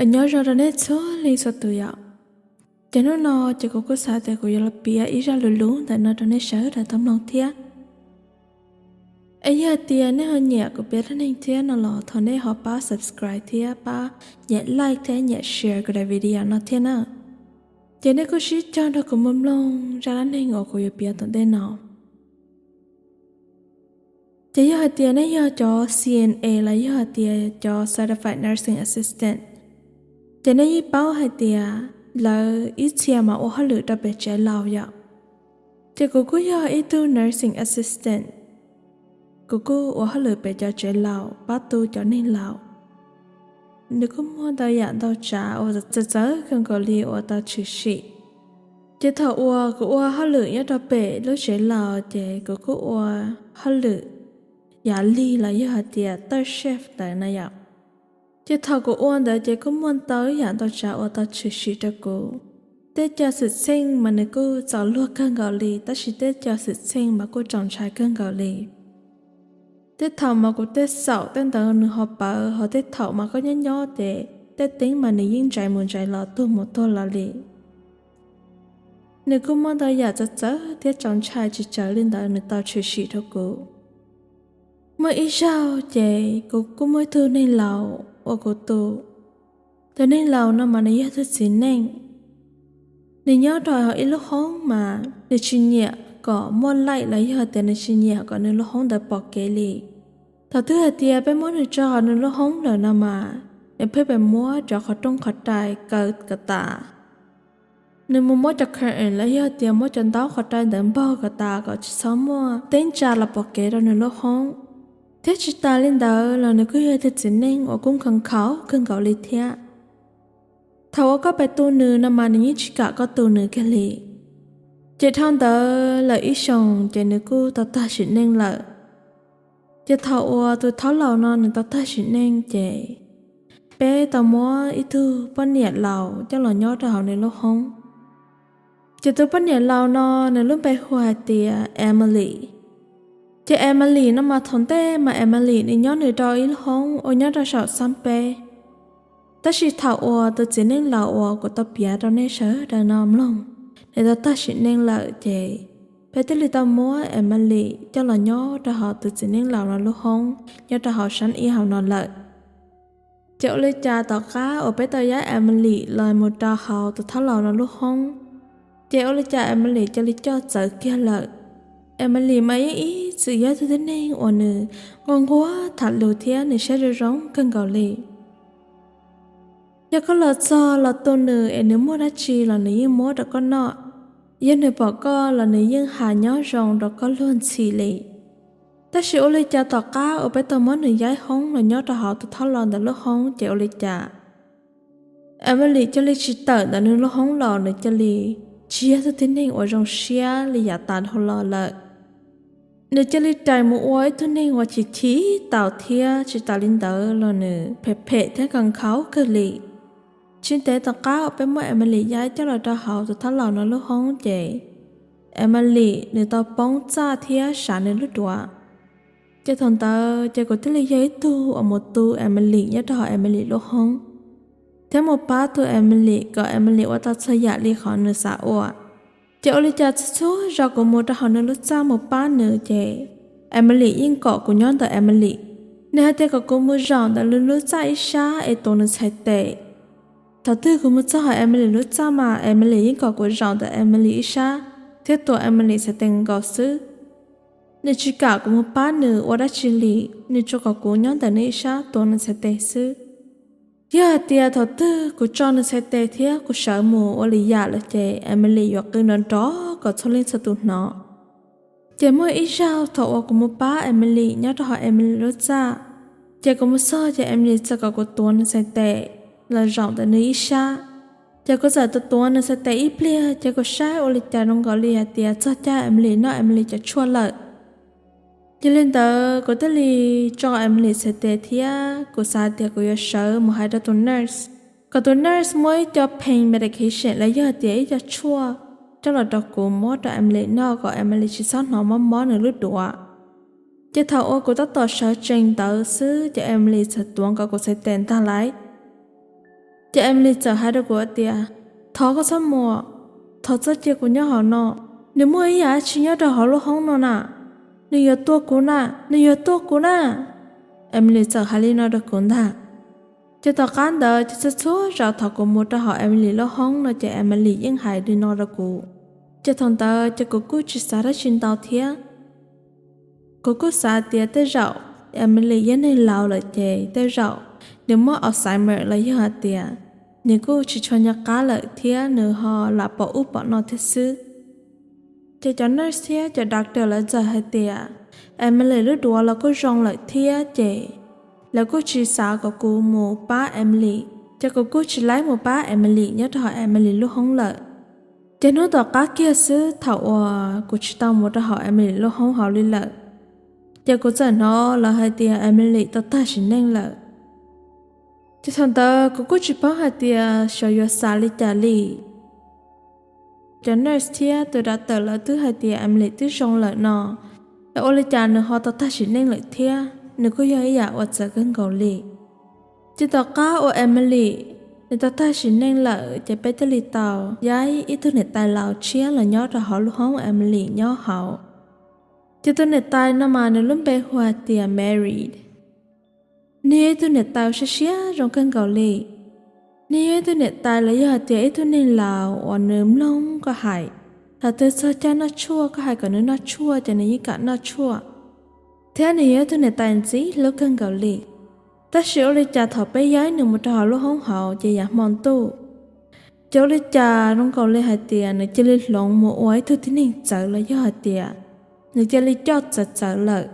Nyob zoo rau nej txhua leej txhua tus yom. Ces hnub no ces kuv kuj xav tias kuv yuav los piav ib zaj lus lus ntawm no rau nej sawv daws tau mloog thiab. Es yog hais tias nej ho nyiam kuv piav dab neeg thiab no los thov nej ho pab subscribe thiab pab nyem like thiab nyem share kuv daim video no thiab na. Ces nej kuj sib cog nrog kuv mus mloog zaj dab neeg uas kuv yuav piav tom ntej no. Ces yog hais tias nej yog cov C N A los yog hais tias cov Certified Nursing Assistant, ces nej yeej paub hais tias lawv ib txhia mas ua hauj lwm rau pem tsev laus yom. Ces kuv kuj yog ib tug nursing assistant, kuv kuj ua hauj lwm pem cov tsev laus pab tu cov neeg laus. Nws kuj muaj ntau yam ntau tsav uas txawv txawv kawg nkaus li uas tau tshwm sim. Ces thaum uas kuv ua hauj lwm nyob rau pem lub tsev laus ces kuv kuj ua hauj lwm yav lig los yog hais tias third shift ntawd na yom. Ces thaum kuv ua ntawd ces kuj muaj ntau yam ntau tsav uas tau tshwm sim rau kuv. Tej cov xwm txheej mas nws kuj txaus luag kawg nkaus li, tab sis tej cov xwm txheej mas kuj txaus ntshai kawg nkaus li. Tej thaum mas kuv tej xaum tej ntawd nws ho pawv, ho tej thaum mas koj nyob nyob ces tej teeb mas nws yeej ntsais mus ntsais los tuag mus tuag los li. Nws kuj muaj ntau yam txawv txawv thiab txaus ntshai tsis tsawg li ntawd nws tau tshwm sim rau kuv. Muaj ib zaug ces kuv kuj muaj ib tug neeg laus uas kuv tu. Tus neeg laus no mas nws yog tug txiv neej. Nws nyob rau hauv ib lub hoob mas nws tsis nyiam kom muaj laij los yog tias nws tsis nyiam kom nws lub hoob ntawd pom kev li. Thaum twg hais tias peb muab nws tso hauv nws lub hoob lawm no mas nws pheej pem muab cov qhov rooj qhov rais kaw kom tas. Nws mus muab cov curtain los yog tias muab cov ntaub qhov rais ntawd npog kom tas kom tsis txhob muaj teeb tsa los pom kev rau nws lub hoob. Thiab tsis tas li ntawd los nws kuj yog tug txiv neej uas kuj nkhaus nkhaus kawg nkaus li thiab. Thaum uas koj pem tu nws no mas nws yeej tsis kam koj tu nws kiag li. Ces dhau ntawd lawm ib xyoos ces nws kuj tau tag sim neej lawm. Ces thaum uas tus thaub laus no nws tau tag sim neej ces peb tau muab ib tug poj niam laus coj los nyob rau hauv nws lub hoob. Ces tus poj niam laus no nws lub npe hu hais tias Emily. Ces Emily no mas thaum ntej mas Emily nws nyob nws rau ib lub hoob uas nyob rau saum xab peb. Tab sis thaum uas tus txiv neej laus uas kuv tau piav rau nej sawv daws no mloog, nws tau tag sim neej lawm ces peb thiaj li tau muab Emily coj los nyob rau hauv tus txiv neej laus no lub hoob nyob rau hauv sab ib hauv no lawm. Ces ua li cas tom qab uas peb tau yaib Emily los mus rau hauv tus thaub laus no lub hoob, ces ua li cas Emily cia li coj txawv kiag lawm. Emily mas yeej ib txwm yog tug tib neeg uas nws nquag nquag tham lus thiab nws siab zoo zoo kawg nkaus li. Yog koj los txog los tu nws es nws muaj dab tsi los nws yeej muab rau koj noj. Yog nws pom koj los nws yeej has nyob zoo rau koj luag ntxhi li. Tab sis ua li cas tom qab uas peb tau muab nws yaib hoob los nyob rau hauv tus thaub laus ntawd lub hoob ces ua li cas Emily cia li tsis tawm ntawm nws lub hoob los nws cia li tsis yog tug tib neeg uas zoo siab li yav tas dhau los lawm. Nws cia li rais mus ua ib tug neeg uas chim chim taus thiab tsis tas li ntawd los nws phem phem thiab nkhaus nkhaus kawg li. Tsis ntev tom qab uas peb muab Emily yaib coj los rau hauv tus thaub laus no lub hoob ces Emily nws tau poob txaj thiab sav nws lub duav. Ces thaum ntawd ces kuv thiaj li yog ib tug uas mus tu Emily nyob rau hauv Emily lub hoob, thiab mus pab tu Emily kom Emily ua tau txhua yam li qhov nws xav ua. Ces ua li cas txhua txhua zaus kuv mus rau hauv nws lub txaj mus pab nws ces Emily yeej kom kuv nyob ntawm Emily. Nws hais tias kom kuv mus zaum ntawm nws lub txaj ib sab es tuav nws txhais tes. Thaum twg kuv mus txog hauv Emily lub txaj mas Emily yeej kom kuv zaum ntawm Emily ib sab thiab tuav Emily txhais tes nkaus xwb. Nws tsis kam kuv mus pab nws ua dab tsi li, nws tsuas kom kuv nyob ntawm nws ib sab tuav nws txhais tes xwb. Yog hais tias thaum twg kuv tso nws txhais tes thiab kuv sawv mus ua lwm yam lawm ces Emily yuav qw nrov nrov kom txhua leej txhua tus hnov. Ces muaj ib zaug thaum uas kuv mus pab Emily nyob rau hauv Emily lub txaj, ces kuv mus txog ces Emily txawm kom kuv tuav nws txhais tes los zaum ntawm nws ib sab. Ces kuv txawm tuav tuav nws txhais tes ib pliag ces kuv saib ua li cas zoo nkaus li hais tias txog caij Emily noj Emily cov tshuaj lawm. Yog li ntawd kuv thiaj li tso Emily txhais tes thiab kuv xav tias kuv yuav sawv mus hais rau tus nurse, kom tus nurse muab ib co pain medication los yog tias ib co tshuaj coj los rau kuv muab rau Emily noj kom Emily tsis txhob hnov mob mob nws lub duav. Ces thaum uas kuv tab tom sawv tsees ntawd xwb ces Emily txawm tuav nkaus kuv txhais tes ntag lauj. Ces Emily txawm hais rau kuv tias, thov koj txhob mus, thov txhob cia kuv nyob hauv no. Nws muaj ib yam dab tsi nyob rau hauv lub hoob no na, nws yuav tua kuv na, nws yuav tua kuv na. Emily txawm hais li no rau kuv ntag. Ces tom qab ntawd ces txhua txhua zaus thaum kuv mus rau hauv Emily lub hoob no ces Emily yeej hais li no rau kuv. Ces thaum ntawd ces kuv kuj tsis xav dab tsi ntau thiab. Kuv kuj xav tias tej zaum Emily yog neeg laus lawm ces tej zaum nws muaj Alzheimer los yog hais tias nws kuj tsis tshua nco qab lawm thiab nws ho lam pom ub pom no thiab xwb. Ces cov nurse thiab cov doctor lawv txawm hais tias Emily lub duav los kuj zoo lawm thiab ces lawv kuj tsis xav kom kuv mus pab Emily, ces kuv kuj tsis laib mus pab Emily nyob rau hauv Emily lub hoob lawm. Ces hnub tom qab kiag xwb thaum uas kuv tsis tau mus rau hauv Emily lub hoob hauv li lawm, ces kuv txawm hnov lawv hais tias Emily tau tag sim neej lawm. Ces thaum ntawd kuv kuj tsis paub hais tias xyov yuav xav li cas li. Cov nurse thiab tus doctor lawv twb hais tias Emily twb zoo lawm no, es ua li cas nws ho tau tag sim neej lawm thiab, nws kuj yog ib yam uas txawv kawg nkaus li. Ces tom qab uas Emily nws tau tag sim neej lawm ces peb thiaj li tau yaib ib tug niam tais laus tshiab los nyob rau hauv lub hoob Emily nyob hauv. Ces tus niam tais no mas nws lub npe hu hais tias Mary. Nws yog ib tug niam tais siab siab zoo kawg nkaus li. Nws yog ib tug niam tais los yog hais tias ib tug neeg laus uas nws mloog koj hais. Thaum twg txog caij noj tshuaj koj hais kom nws noj tshuaj ces nws yeej kam noj tshuaj. Thiab nws yog ib tug niam tais ntxim hlub kawg nkaus li. Tab sis ua li cas thaum peb yaib nws mus rau hauv lub hoob hauv ces yav hmo ntuj, ces ua li cas zoo nkaus li hais tias nws cia li hloov mus ua ib tug tib neeg txawv los yog hais tias nws cia li coj txawv txawv lawm.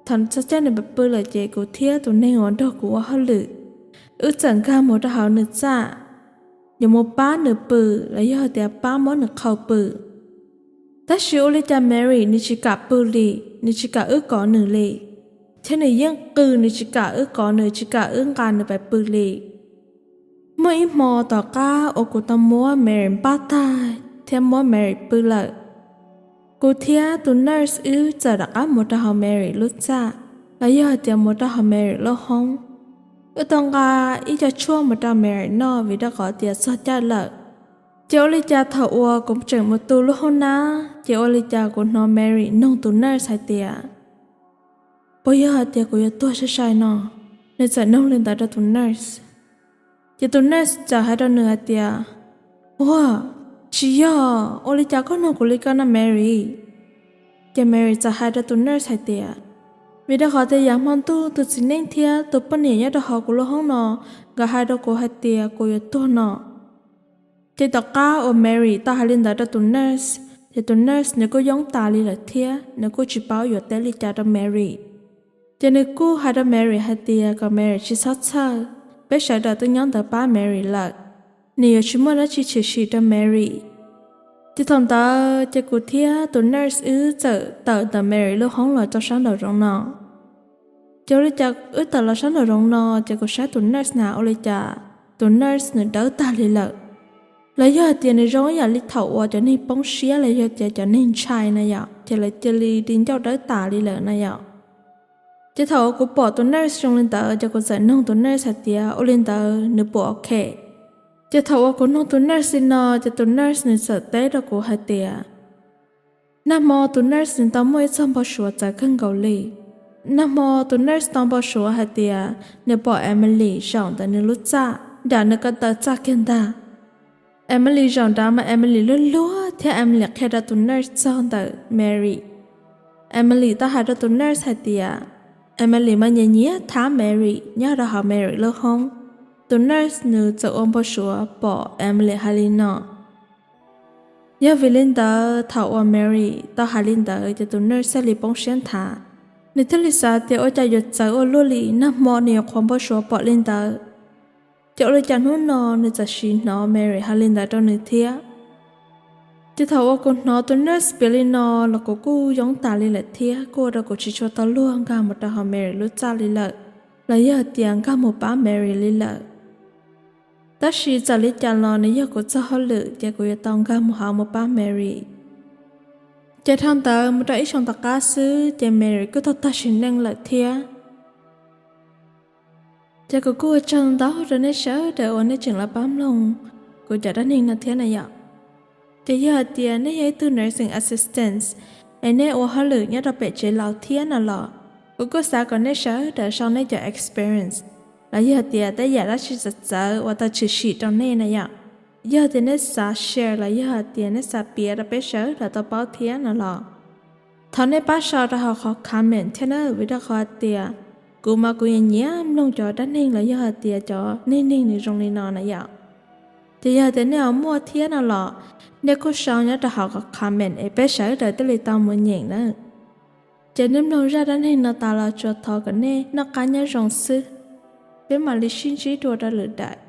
Thaum nws txog caij nws pw lawm ces kuv thiab tus neeg uas nrog kuv ua hauj lwm, wb txawm nkag mus rau hauv nws txaj, yuav mus pab nws pw los yog hais tias pab muab nws qhau pw. Tab sis ua li cas Mary nws tsis kam pw li, nws tsis kam wb kov nws li. Thiab nws yeej qw, nws tsis kam wb kov nws, tsis kam wb nqa nws pais pw li. Muaj ib hmo tom qab uas kuv tau muab Mary npaj tag thiab muab Mary pw lawm, kuv thiab tus nurse wb txawm rov qab mus rau hauv Mary lub txaj, los yog hais tias mus rau hauv Mary lub hoob. Wb tau nqa ib co tshuaj mus rau Mary noj vim rau qhov tias txog caij lawm. Ces ua li cas thaum uas kuv tseem mus tu lub hoob nab ces ua li cas kuv hnov Mary noog tus nurse hais tias, puas yog hais tias kuv yuav tuag sai sai no? Nws txawm noog li ntawd rau tus nurse. Ces tus nurse txawm hais rau nws hais tias, ua, tsis yog, ua li cas koj noog kuv li ko na Mary? Ces Mary txawm hais rau tus nurse hais tias, vim rau qhov tias yav hmo ntuj tus txiv neej thiab tus poj niam nyob rau hauv kuv lub hoob no, nkawd hais rau kuv hais tias kuv yuav tuag no. Ces tom qab uas Mary tau hais li ntawd rau tus nurse, ces tus nurse nws kuj yoob tas li lawm thiab nws kuj tsis paub yuav teb li cas rau Mary. Ces nws kuj hais rau Mary hais tias kom Mary tsis txhob txhawj, peb sawv daws twb nyob ntawd pab Mary lawm, nws yuav tsis muaj dab tsi tshwm sim rau Mary. Ces thaum ntawd ces kuv thiab tus nurse wb txawm tawm ntawm Mary lub hoob los rau sab nraum zoov no. Ces ua li cas wb tawm los sab nraum zoov no ces kuv saib tus nurse na ua li cas tus nurse nws dawb tag li lawm. Los yog hais tias nws zoo ib yam li thaum uas cov neeg poob siab los yog tias cov neeg ntshai na yom, ces lawv cia li di ncauj dawb tas li lawm na yom. Ces thaum uas kuv pom tus nurse zoo li ntawd ces kuv txawm noog tus nurse hais tias ua li ntawd nws puas ok. Ces thaum uas kuv noog tus nurse li no ces tus nurse nws txawm teb rau kuv hais tias, nag hmo tus nurse nws tau muaj ib txoj npau suav txawv kawg nkaus li. Nag hmo tus nurse tau npau suav hais tias nws pom Emily zaum ntawm nws lub txaj nram nws ko taw txaj kiag ntag. Emily zaum nrad mas Emily luag luag thiab Emily qhia rau tus nurse txog ntawm Mary. Emily tau hais rau tus nurse hais tias Emily mas nyiam nyiam thab Mary nyob rau hauv Mary lub hoob. Tus nurse nws txawm ua npau suav pom Emily hais li no. Yog vim li ntawd thaum uas Mary tau hais li ntawd ces tus nurse thiaj li poob siab nthav. Nws thiaj li xav tias ua cas yuav txawv ua luaj li, nag hmo nws yuav qhuav npau suav pom li ntawd, ces ua li cas hnub no nws txawm sim hnov Mary hais li ntawd rau nws thiab. Ces thaum uas kuv hnov tus nurse piav li no los kuv kuj yoob tas li lawm thiab kuj ua rau kuv tsis tshua tau luag nkag mus rau hauv Mary lub txaj li lawm, los yog tias nkag mus pab Mary li lawm. Tab sis txawm li cas los nws yog kuv txoj hauj lwm ces kuv yuav tau nkag mus hauv mus pab Mary. Ces dhau ntawd mus rau ib xyoo tom qab xwb ces Mary kuj tau tag sim neej lawm thiab. Ces kuv kuj ua tsaug ntau rau nej sawv daws uas nej tseem los pab mloog kuv cov dab neeg no thiab na yom. Ces yog hais tias nej yog ib tug nursing assistant es nej ua hauj lwm nyob rau pem tsev laus thiab no los, kuv kuj xav kom nej sawv daws sau nej cov experience los yog tias tej yam dab tsi txawv txawv uas tau tshwm sim rau nej na yom. Yog tias nej xav share los yog hais tias nej xav piav rau peb sawv daws tau paub thiab no los, thov nej pab sau rau hauv qhov comment thiab na, vim rau qhov tias kuv mas kuv nyiam nyiam mloog cov dab neeg los yog hais tias cov neeg neeg nws zoo li no na yom. Ces yog tias nej ho muaj thiab no los, nej kuj sau nyob rau hauv qhov comment es peb sawv daws thiaj li tau mus nyeem na. Ces nej mloog zaj dab neeg no tas los tsuas thov kom nej noj qab nyob zoo xwb. Peb mam li sib ntsib dua rau lwm daim.